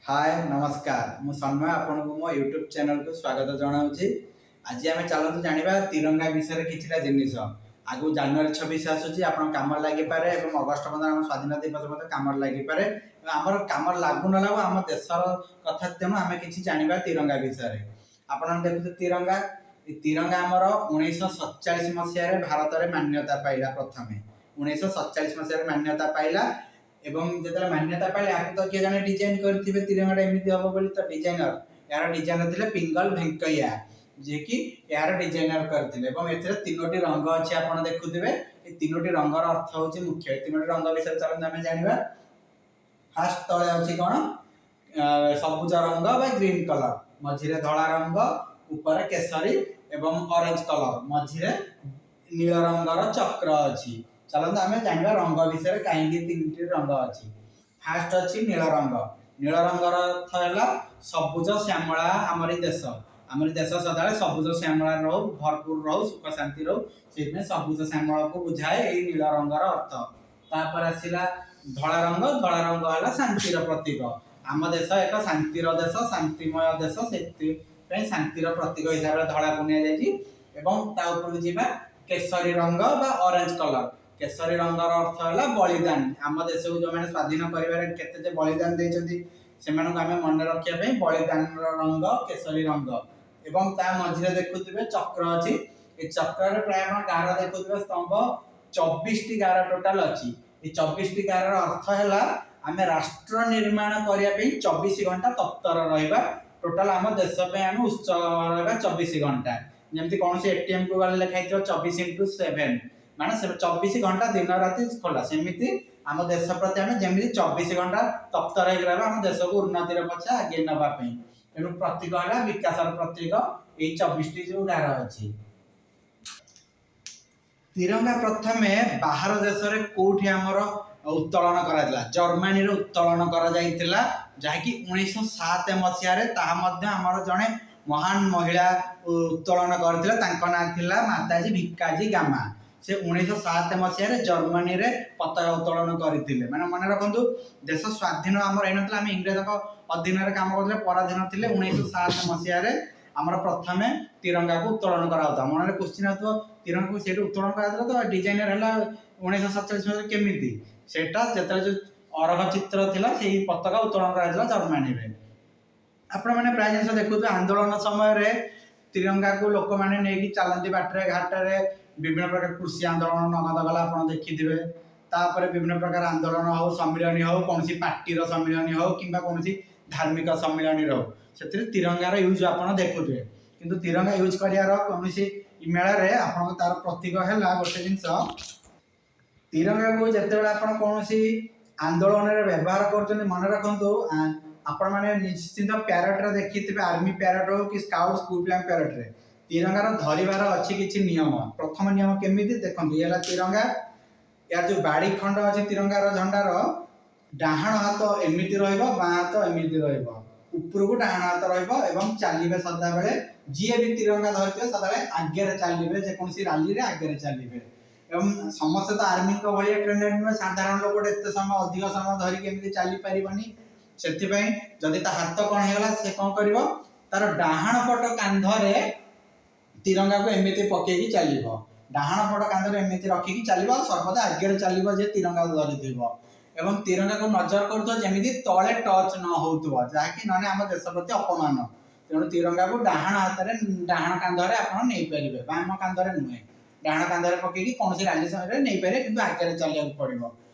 ହାଏ, ନମସ୍କାର। ମୁଁ ସନ୍ମୟ, ଆପଣଙ୍କୁ ମୋ ୟୁଟ୍ୟୁବ୍ ଚ୍ୟାନେଲକୁ ସ୍ୱାଗତ ଜଣାଉଛି। ଆଜି ଆମେ ଚାଲନ୍ତୁ ଜାଣିବା ତିରଙ୍ଗା ବିଷୟରେ କିଛିଟା ଜିନିଷ। ଆଗକୁ ଜାନୁଆରୀ 26 ଆସୁଛି, ଆପଣ କାମରେ ଲାଗିପାରେ ଏବଂ ଅଗଷ୍ଟ 15 ଆମ ସ୍ୱାଧୀନତା ଦିବସ ମଧ୍ୟ କାମରେ ଲାଗିପାରେ। ଆମର କାମରେ ଲାଗୁ ନ ଲାଗୁ, ଆମ ଦେଶର କଥା, ତେଣୁ ଆମେ କିଛି ଜାଣିବା ତିରଙ୍ଗା ବିଷୟରେ। ଆପଣ ଦେଖୁଛନ୍ତି ତିରଙ୍ଗା। ଏ ତିରଙ୍ଗା ଆମର 1947 ମସିହାରେ ଭାରତରେ ମାନ୍ୟତା ପାଇଲା। ପ୍ରଥମେ 1947 ମସିହାରେ ମାନ୍ୟତା ପାଇଲା ଏବଂ ଯେତେବେଳେ ମାନ୍ୟତା ପାଇଲା, ଏହାକୁ ତ କିଏ ଜଣେ ଡିଜାଇନ କରିଥିବେ ତିରଙ୍ଗାଟା ଏମିତି ହବ ବୋଲି। ତ ଡିଜାଇନର, ଏହାର ଡିଜାଇନର ଥିଲେ ପିଙ୍ଗଲ ଭେଙ୍କୟା, ଯିଏକି ଏହାର ଡିଜାଇନର କରିଥିଲେ। ଏବଂ ଏଥିରେ ତିନୋଟି ରଙ୍ଗ ଅଛି, ଆପଣ ଦେଖୁଥିବେ। ଏ ତିନୋଟି ରଙ୍ଗର ଅର୍ଥ ହେଉଛି ମୁଖ୍ୟ। ଏ ତିନୋଟି ରଙ୍ଗ ବିଷୟରେ ଚାଲନ୍ତୁ ଆମେ ଜାଣିବା। ଫାଷ୍ଟ ତଳେ ଅଛି କ'ଣ? ସବୁଜ ରଙ୍ଗ ବା ଗ୍ରୀନ କଲର, ମଝିରେ ଧଳା ରଙ୍ଗ, ଉପରେ କେଶରୀ ଏବଂ ଅରେଞ୍ଜ କଲର, ମଝିରେ ନୀଳ ରଙ୍ଗର ଚକ୍ର ଅଛି। ଚାଲନ୍ତୁ ଆମେ ଜାଣିବା ରଙ୍ଗ ବିଷୟରେ, କାହିଁକି ତିନିଟି ରଙ୍ଗ ଅଛି। ଫାଷ୍ଟ ଅଛି ନୀଳ ରଙ୍ଗ। ନୀଳ ରଙ୍ଗର ଅର୍ଥ ହେଲା ସବୁଜ ଶ୍ୟାମଳା ଆମରି ଦେଶ। ଆମରି ଦେଶ ସଦାବେଳେ ସବୁଜ ଶ୍ୟାମଳା ରହୁ, ଭରପୁର ରହୁ, ସୁଖ ଶାନ୍ତି ରହୁ, ସେଇଥିପାଇଁ ସବୁଜ ଶ୍ୟାମଳକୁ ବୁଝାଏ ଏଇ ନୀଳ ରଙ୍ଗର ଅର୍ଥ। ତାପରେ ଆସିଲା ଧଳା ରଙ୍ଗ। ଧଳା ରଙ୍ଗ ହେଲା ଶାନ୍ତିର ପ୍ରତୀକ। ଆମ ଦେଶ ଏକ ଶାନ୍ତିର ଦେଶ, ଶାନ୍ତିମୟ ଦେଶ, ସେଥିପାଇଁ ଶାନ୍ତିର ପ୍ରତୀକ ହିସାବରେ ଧଳାକୁ ନିଆଯାଇଛି। ଏବଂ ତା ଉପରକୁ ଯିବା, କେଶରୀ ରଙ୍ଗ ବା ଅରେଞ୍ଜ କଲର। କେଶରୀ ରଙ୍ଗର ଅର୍ଥ ହେଲା ବଳିଦାନ। ଆମ ଦେଶକୁ ଯେଉଁମାନେ ସ୍ୱାଧୀନ କରିବାରେ କେତେ ଯେ ବଳିଦାନ ଦେଇଛନ୍ତି, ସେମାନଙ୍କୁ ଆମେ ମନେ ରଖିବା ପାଇଁ ବଳିଦାନର ରଙ୍ଗ କେଶରୀ ରଙ୍ଗ। ଏବଂ ତା ମଝିରେ ଦେଖୁଥିବେ ଚକ୍ର ଅଛି। ଏ ଚକ୍ରରେ ପ୍ରାୟ ଆପଣ ଗାର ଦେଖୁଥିବେ, ସ୍ତମ୍ଭ, 24ଟି ଗାର ଟୋଟାଲ ଅଛି। ଏ 24ଟି ଗାରର ଅର୍ଥ ହେଲା ଆମେ ରାଷ୍ଟ୍ର ନିର୍ମାଣ କରିବା ପାଇଁ 24 ଘଣ୍ଟା ତତ୍ପର ରହିବା। ଟୋଟାଲ ଆମ ଦେଶ ପାଇଁ ଆମେ ଉତ୍ସର୍ଗ ରହିବା 24 ଘଣ୍ଟା। ଯେମିତି କୌଣସି ଏଟିଏମ୍ କୁ ଗଲେ ଲେଖା ହେଇଥିବ 24x7, ମାନେ ସେ 24 ଘଣ୍ଟା ଦିନ ରାତି ଖୋଲା, ସେମିତି ଆମ ଦେଶ ପ୍ରତି ଆମେ ଯେମିତି 24 ଘଣ୍ଟା ତତ୍ପର ହେଇକି ରହିବା ଆମ ଦେଶକୁ ଉନ୍ନତିର ପଛେ ଆଗେଇ ନେବା ପାଇଁ। ତେଣୁ ପ୍ରତୀକ ହେଲା ବିକାଶର ପ୍ରତୀକ ଏଇ 24ଟି ଯୋଉ ଗାର ଅଛି। ତିରଙ୍ଗା ପ୍ରଥମେ ବାହାର ଦେଶରେ କୋଉଠି ଆମର ଉତ୍ତୋଳନ କରାଯାଇଥିଲା? ଜର୍ମାନୀରେ ଉତ୍ତୋଳନ କରାଯାଇଥିଲା, ଯାହାକି 1907 ମସିହାରେ। ତାହା ମଧ୍ୟ ଆମର ଜଣେ ମହାନ ମହିଳା ଉତ୍ତୋଳନ କରିଥିଲେ। ତାଙ୍କ ନାଁ ଥିଲା ମାତାଜୀ ଭିକାଜୀ ଗାମା। ସେ 1907 ମସିହାରେ ଜର୍ମାନୀରେ ପତାକା ଉତ୍ତୋଳନ କରିଥିଲେ। ମାନେ ମନେ ରଖନ୍ତୁ, ଦେଶ ସ୍ୱାଧୀନ ଆମର ହେଇନଥିଲା, ଆମେ ଇଂରେଜଙ୍କ ଅଧୀନରେ କାମ କରୁଥିଲେ, ପରାଧୀନ ଥିଲେ। 1907 ମସିହାରେ ଆମର ପ୍ରଥମେ ତିରଙ୍ଗାକୁ ଉତ୍ତୋଳନ କରାଯାଉଥିଲା। ମନରେ କ୍ୱେଶ୍ଚିନ୍ ଆସୁଥିବ, ତିରଙ୍ଗାକୁ ସେଇଠି ଉତ୍ତୋଳନ କରାଯାଉଥିଲା, ତ ଡିଜାଇନର ହେଲା 1947 ମସିହାରେ କେମିତି? ସେଇଟା ଯେତେବେଳେ ଯୋଉ ଅରଖ ଚିତ୍ର ଥିଲା, ସେଇ ପତାକା ଉତ୍ତୋଳନ କରାଯାଇଥିଲା ଜର୍ମାନୀରେ। ଆପଣମାନେ ପ୍ରାୟ ଜିନିଷ ଦେଖୁଥିବେ, ଆନ୍ଦୋଳନ ସମୟରେ ତିରଙ୍ଗାକୁ ଲୋକମାନେ ନେଇକି ଚାଲନ୍ତି ବାଟରେ ଘାଟରେ। ବିଭିନ୍ନ ପ୍ରକାର କୃଷି ଆନ୍ଦୋଳନ ନଗଦ ଗଲା, ଆପଣ ଦେଖିଥିବେ। ତାପରେ ବିଭିନ୍ନ ପ୍ରକାର ଆନ୍ଦୋଳନ ହଉ, ସମ୍ମିଳନୀ ହଉ, କୌଣସି ପାର୍ଟିର ସମ୍ମିଳନୀ ହଉ କିମ୍ବା କୌଣସି ଧାର୍ମିକ ସମ୍ମିଳନୀର ହଉ, ସେଥିରେ ତିରଙ୍ଗାର ୟୁଜ୍ ଆପଣ ଦେଖୁଥିବେ। କିନ୍ତୁ ତିରଙ୍ଗା ୟୁଜ୍ କରିବାର କୌଣସି ମେଳାରେ ଆପଣଙ୍କ ତାର ପ୍ରତୀକ ହେଲା ଗୋଟେ ଜିନିଷ। ତିରଙ୍ଗାକୁ ଯେତେବେଳେ ଆପଣ କୌଣସି ଆନ୍ଦୋଳନରେ ବ୍ୟବହାର କରୁଛନ୍ତି, ମନେ ରଖନ୍ତୁ, ଆପଣମାନେ ନିଶ୍ଚିନ୍ତ ପ୍ୟାରେଡରେ ଦେଖିଥିବେ, ଆର୍ମି ପ୍ୟାରେଡ ହଉ କି ସ୍କାଉଟ, ସ୍କୁଲ ପିଲାଙ୍କ ପ୍ୟାରେଡରେ ତିରଙ୍ଗାର ଧରିବାର ଅଛି କିଛି ନିୟମ। ପ୍ରଥମ ନିୟମ କେମିତି ଦେଖନ୍ତୁ। ଇଏ ହେଲା ତିରଙ୍ଗା। ଏହାର ଯୋଉ ବାଡ଼ି ଖଣ୍ଡ ଅଛି ତିରଙ୍ଗାର ଝଣ୍ଡାର, ଡାହାଣ ହାତ ଏମିତି ରହିବ, ବାଁ ହାତ ଏମିତି ରହିବ, ଉପରକୁ ଡାହାଣ ହାତ ରହିବ। ଏବଂ ଚାଲିବେ ସଦାବେଳେ, ଯିଏ ବି ତିରଙ୍ଗା ଧରିଥିବେ ସଦାବେଳେ ଆଗରେ ଚାଲିବେ, ଯେକୌଣସି ରାଲିରେ ଆଗରେ ଚାଲିବେ। ଏବଂ ସମସ୍ତେ ତ ଆର୍ମିଙ୍କ ଭଳିଆ ଟ୍ରେନେଡ ନୁହେଁ। ସାଧାରଣ ଲୋକଟେ ଏତେ ସମୟ, ଅଧିକ ସମୟ ଧରିକି ଏମିତି ଚାଲିପାରିବନି। ସେଥିପାଇଁ ଯଦି ତା ହାତ କ'ଣ ହେଇଗଲା, ସେ କ'ଣ କରିବ? ତାର ଡାହାଣ ପଟ କାନ୍ଧରେ ତିରଙ୍ଗାକୁ ଏମିତି ପକେଇକି ଚାଲିବ। ଡାହାଣ ପଟ କାନ୍ଧରେ ଏମିତି ରଖିକି ଚାଲିବ ଆଉ ସର୍ବଦା ଆଗରେ ଚାଲିବ ଯେ ତିରଙ୍ଗା ଧରିଥିବ। ଏବଂ ତିରଙ୍ଗାକୁ ନଜର କରୁଥିବ ଯେମିତି ତଳେ ଟଚ୍ ନ ହଉଥିବ, ଯାହାକି ନହେଲେ ଆମ ଦେଶ ପ୍ରତି ଅପମାନ। ତେଣୁ ତିରଙ୍ଗାକୁ ଡାହାଣ ହାତରେ, ଡାହାଣ କାନ୍ଧରେ ଆପଣ ନେଇପାରିବେ, ବାମ କାନ୍ଧରେ ନୁହେଁ। ଡାହାଣ କାନ୍ଧରେ ପକେଇକି କୌଣସି ରାଲି ସମୟରେ ନେଇପାରିବେ, କିନ୍ତୁ ଆଗରେ ଚାଲିବାକୁ ପଡ଼ିବ।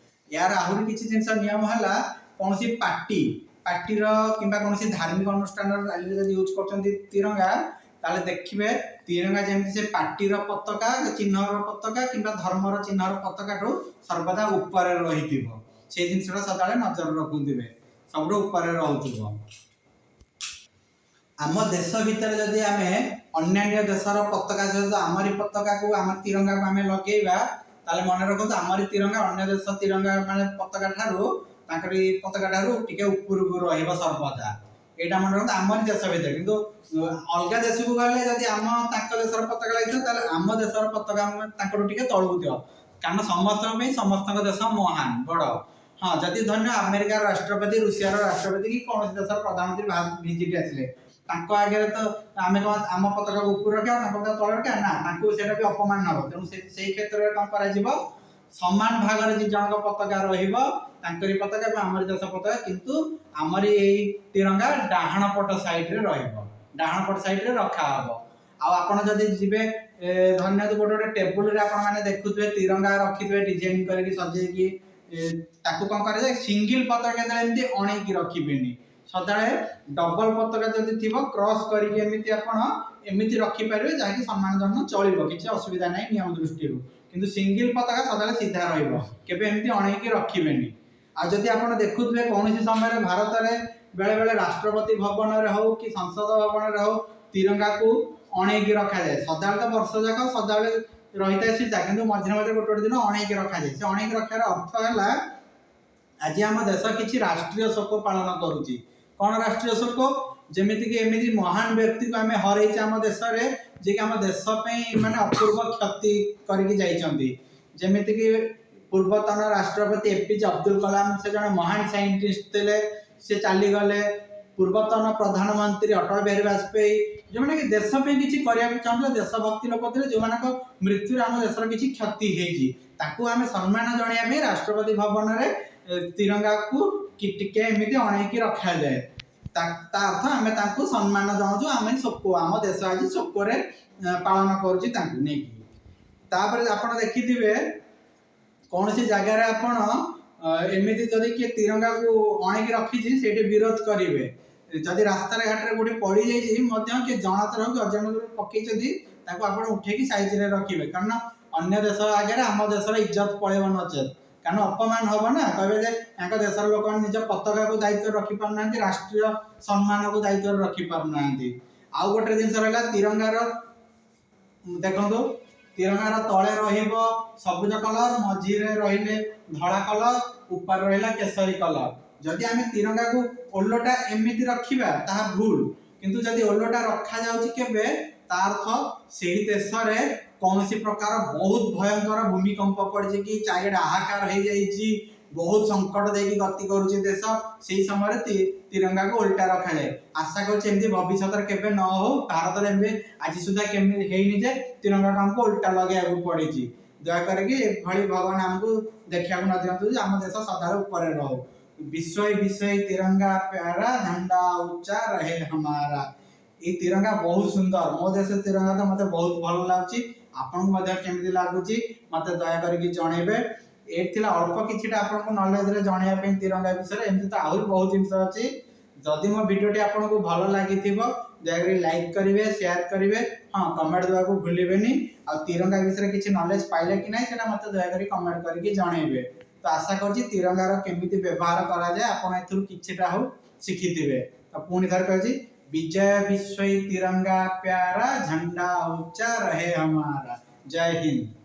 ଏହାର ଆହୁରି କିଛି ଜିନିଷ ନିୟମ ହେଲା, କୌଣସି ପାର୍ଟିର କିମ୍ବା କୌଣସି ଧାର୍ମିକ ଅନୁଷ୍ଠାନର ରାଲିରେ ଯଦି ୟୁଜ୍ କରୁଛନ୍ତି ତିରଙ୍ଗା, ତାହେଲେ ଦେଖିବେ ତିରଙ୍ଗା ଯେମିତି ସେ ପାର୍ଟିର ପତାକା ଚିହ୍ନର ପତାକା କିମ୍ବା ଧର୍ମର ଚିହ୍ନର ପତାକାଠୁ ସର୍ବଦା ଉପରେ ରହିଥିବ। ସେଇ ଜିନିଷଟା ସଦାବେଳେ ନଜର ରଖୁଥିବେ, ସବୁଠୁ ଉପରେ ରହୁଥିବ। ଆମ ଦେଶ ଭିତରେ ଯଦି ଆମେ ଅନ୍ୟାନ୍ୟ ଦେଶର ପତାକା ସହିତ ଆମରି ପତାକାକୁ, ଆମ ତିରଙ୍ଗାକୁ ଆମେ ଲଗେଇବା, ତାହେଲେ ମନେ ରଖନ୍ତୁ, ଆମରି ତିରଙ୍ଗା ଅନ୍ୟ ଦେଶ ତିରଙ୍ଗା ମାନେ ପତାକା ଠାରୁ, ତାଙ୍କରି ପତାକା ଠାରୁ ଟିକେ ଉପରକୁ ରହିବ ସର୍ବଦା। ଏଇଟା ମନେ ରଖନ୍ତୁ, ଆମରି ଦେଶ ଭିତରେ। କିନ୍ତୁ ଅଲଗା ଦେଶକୁ ଗଲେ ଯଦି ଆମ ତାଙ୍କ ଦେଶର ପତାକା ଲାଗିଥିବ, ତାହେଲେ ଆମ ଦେଶର ପତାକା ତାଙ୍କଠୁ ଟିକେ ତଳକୁ ଥିବ। କାରଣ ସମସ୍ତଙ୍କ ପାଇଁ ସମସ୍ତଙ୍କ ଦେଶ ମହାନ, ବଡ଼। ହଁ, ଯଦି ଧନ୍ୟ ଆମେରିକାର ରାଷ୍ଟ୍ରପତି, ରୁଷିଆର ରାଷ୍ଟ୍ରପତି କି କୌଣସି ଦେଶର ପ୍ରଧାନମନ୍ତ୍ରୀ ଭିଜିଟ୍ ଆସିଲେ, ତାଙ୍କ ଆଗରେ ତ ଆମେ କଣ ଆମ ପତାକାକୁ ଉପରେ ରଖିବା, ତାଙ୍କ ପତାକା ତଳେ ରଖିବା? ନା, ତାଙ୍କୁ ସେଇଟା ବି ଅପମାନ ହବ। ତେଣୁ ସେଇ କ୍ଷେତ୍ରରେ କଣ କରାଯିବ? ସମାନ ଭାଗରେ ଦି ଜଣଙ୍କ ପତାକା ରହିବ, ତାଙ୍କରି ପତାକା ଏବଂ ଆମରି ଦେଶ ପତାକା। କିନ୍ତୁ ଆମରି ଏଇ ତିରଙ୍ଗା ଡାହାଣ ପଟ ସାଇଡରେ ରହିବ, ଡାହାଣ ପଟ ସାଇଡରେ ରଖା ହବ। ଆଉ ଆପଣ ଯଦି ଯିବେ, ଧରିନିଅନ୍ତୁ ଗୋଟେ ଗୋଟେ ଟେବୁଲରେ ଆପଣ ମାନେ ଦେଖୁଥିବେ ତିରଙ୍ଗା ରଖିଥିବେ ଡିଜାଇନ କରିକି ସଜେଇକି। ତାକୁ କଣ କରାଯାଏ? ସିଙ୍ଗିଲ ପତାକା କେତେବେଳେ ଏମିତି ଅଣେଇକି ରଖିବେନି। ସଦାବେଳେ ଡବଲ ପତାକା ଯଦି ଥିବ, କ୍ରସ୍ କରିକି ଏମିତି ଆପଣ ଏମିତି ରଖିପାରିବେ, ଯାହାକି ସମ୍ମାନଜନକ, ଚଳିବ, କିଛି ଅସୁବିଧା ନାହିଁ ନିୟମ ଦୃଷ୍ଟିରୁ। କିନ୍ତୁ ସିଙ୍ଗିଲ ପତାକା ସଦାବେଳେ ସିଧା ରହିବ, କେବେ ଏମିତି ଅଣେଇକି ରଖିବେନି। ଆଉ ଯଦି ଆପଣ ଦେଖୁଥିବେ, କୌଣସି ସମୟରେ ଭାରତରେ ବେଳେ ବେଳେ ରାଷ୍ଟ୍ରପତି ଭବନରେ ହଉ କି ସଂସଦ ଭବନରେ ହଉ, ତିରଙ୍ଗାକୁ ଅଣେଇକି ରଖାଯାଏ। ସଦାବେଳେ ତ ବର୍ଷ ଯାକ ସଦାବେଳେ ରହିଥାଏ ସିଧା, କିନ୍ତୁ ମଝିରେ ମଝିରେ ଗୋଟେ ଗୋଟେ ଦିନ ଅଣେଇକି ରଖାଯାଏ। ସେ ଅଣେଇକି ରଖିବାର ଅର୍ଥ ହେଲା, ଆଜି ଆମ ଦେଶ କିଛି ରାଷ୍ଟ୍ରୀୟ ଶୋକ ପାଳନ କରୁଛି। କଣ ରାଷ୍ଟ୍ରୀୟ ଶୋକ? ଯେମିତିକି ଏମିତି ମହାନ ବ୍ୟକ୍ତିକୁ ଆମେ ହରେଇଛେ ଆମ ଦେଶରେ, ଯିଏକି ଆମ ଦେଶ ପାଇଁ ମାନେ ଅପୂର୍ବ କ୍ଷତି କରିକି ଯାଇଛନ୍ତି। ଯେମିତିକି ପୂର୍ବତନ ରାଷ୍ଟ୍ରପତି ଏପିଜେ ଅବଦୁଲ କଲାମ, ସେ ଜଣେ ମହାନ ସାଇଣ୍ଟିଷ୍ଟ ଥିଲେ, ସେ ଚାଲିଗଲେ। ପୂର୍ବତନ ପ୍ରଧାନମନ୍ତ୍ରୀ ଅଟଳ ବିହାରୀ ବାଜପେୟୀ, ଯେଉଁମାନେ କି ଦେଶ ପାଇଁ କିଛି କରିବାକୁ ଚାହୁଁଥିଲେ, ଦେଶଭକ୍ତି ଲୋକ ଥିଲେ, ଯେଉଁମାନଙ୍କ ମୃତ୍ୟୁରେ ଆମ ଦେଶର କିଛି କ୍ଷତି ହେଇଛି, ତାକୁ ଆମେ ସମ୍ମାନ ଜଣାଇବା ପାଇଁ ରାଷ୍ଟ୍ରପତି ଭବନରେ ତିରଙ୍ଗାକୁ ଟିକେ ଏମିତି ଅଣେଇକି ରଖାଯାଏ। ତା ଅର୍ଥ ଆମେ ତାଙ୍କୁ ସମ୍ମାନ ଜଣାଉଛୁ, ଆମେ ଶୋକ, ଆମ ଦେଶ ଆଜି ଶୋକରେ ପାଳନ କରୁଛି ତାଙ୍କୁ ନେଇକି। ତାପରେ ଆପଣ ଦେଖିଥିବେ, କୌଣସି ଜାଗାରେ ଆପଣ ଏମିତି ଯଦି କିଏ ତିରଙ୍ଗାକୁ ଅଣେଇକି ରଖିଛି, ସେଇଠି ବିରୋଧ କରିବେ। ଯଦି ରାସ୍ତାରେ ଘାଟରେ କୋଉଠି ପଡ଼ିଯାଇଛି ମଧ୍ୟ, କିଏ ଜଣାତରେ ହଉ କି ଅଜାଣତରେ ପକେଇଛନ୍ତି, ତାକୁ ଆପଣ ଉଠେଇକି ସାଇଜରେ ରଖିବେ। କାରଣ ଅନ୍ୟ ଦେଶ ଆଗରେ ଆମ ଦେଶର ଇଜ୍ଜତ ପଳେଇବ ନଚେତ, କାରଣ ଅପମାନ ହବ ନା। କହିବେ ଯେ ତାଙ୍କ ଦେଶର ଲୋକମାନେ ନିଜ ପତାକାକୁ ଦାୟିତ୍ୱରେ ରଖିପାରୁନାହାନ୍ତି, ରାଷ୍ଟ୍ରୀୟ ସମ୍ମାନକୁ ଦାୟିତ୍ୱରେ ରଖିପାରୁନାହାନ୍ତି। ଆଉ ଗୋଟେ ଜିନିଷ ରହିଲା ତିରଙ୍ଗାର, ଦେଖନ୍ତୁ, ତିରଙ୍ଗାର ତଳେ ରହିବ ସବୁଜ କଲର, ମଝିରେ ରହିଲେ ଧଳା କଲର, ଉପରେ ରହିଲା କେଶରୀ କଲର। ଯଦି ଆମେ ତିରଙ୍ଗାକୁ ଓଲଟା ଏମିତି ରଖିବା, ତାହା ଭୁଲ। କିନ୍ତୁ ଯଦି ଓଲଟା ରଖାଯାଉଛି କେବେ, ତା ଅର୍ଥ ସେହି ଦେଶରେ କୌଣସି ପ୍ରକାର ବହୁତ ଭୟଙ୍କର ଭୂମିକମ୍ପ ପଡ଼ିଛି କି ଚାରିଆଡ଼େ ହାହାକାର ହେଇଯାଇଛି, ବହୁତ ସଙ୍କଟ ଦେଇକି ଗତି କରୁଛି ଦେଶ, ସେଇ ସମୟରେ ତିରଙ୍ଗାକୁ ଓଲଟା ରଖାଯାଏ। ଆଶା କରୁଛି ଏମିତି ଭବିଷ୍ୟତରେ କେବେ ନ ହଉ। ଭାରତରେ ଏବେ ଆଜି ସୁଦ୍ଧା କେମିତି ହେଇନି ଯେ ତିରଙ୍ଗାକୁ ଆମକୁ ଓଲଟା ଲଗେଇବାକୁ ପଡ଼ିଛି। ଦୟା କରିକି ଏଭଳି ଭଗବାନ ଆମକୁ ଦେଖିବାକୁ ନ ଦିଅନ୍ତୁ, ଯେ ଆମ ଦେଶ ସଦାବେଳେ ଉପରେ ରହୁ। ବିଶ୍ୱ ବିଶ୍ୱ तिरंगा प्यारा, झंडा ऊंचा रहे हमारा। ଏଇ ତିରଙ୍ଗା ବହୁତ ସୁନ୍ଦର। ମୋ ଦେଶ ତିରଙ୍ଗା ତ ମତେ ବହୁତ ଭଲ ଲାଗୁଛି। ଆପଣଙ୍କୁ ମଧ୍ୟ କେମିତି ଲାଗୁଛି, ମତେ ଦୟା କରିକି ଜଣେଇବେ। ଏଇଠି ଥିଲା ଅଳ୍ପ କିଛିଟା ଆପଣଙ୍କୁ ନଲେଜରେ ଜଣେଇବା ପାଇଁ ତିରଙ୍ଗା ବିଷୟରେ। ଏମିତି ତ ଆହୁରି ବହୁତ ଜିନିଷ ଅଛି। ଯଦି ମୋ ଭିଡ଼ିଓଟି ଆପଣଙ୍କୁ ଭଲ ଲାଗିଥିବ, ଦୟାକରି ଲାଇକ୍ କରିବେ, ସେୟାର କରିବେ, ହଁ, କମେଣ୍ଟ ଦେବାକୁ ଭୁଲିବେନି। ଆଉ ତିରଙ୍ଗା ବିଷୟରେ କିଛି ନଲେଜ ପାଇଲେ କି ନାହିଁ, ସେଇଟା ମୋତେ ଦୟାକରି କମେଣ୍ଟ କରିକି ଜଣେଇବେ। ତ ଆଶା କରୁଛି ତିରଙ୍ଗାର କେମିତି ବ୍ୟବହାର କରାଯାଏ, ଆପଣ ଏଥିରୁ କିଛିଟା ହଉ ଶିଖିଥିବେ। ତ ପୁଣି ଥରେ କହୁଛି, विजय विश्व तिरंगा प्यारा, झंडा ऊंचा रहे हमारा। ଜୟ ହିନ୍ଦ।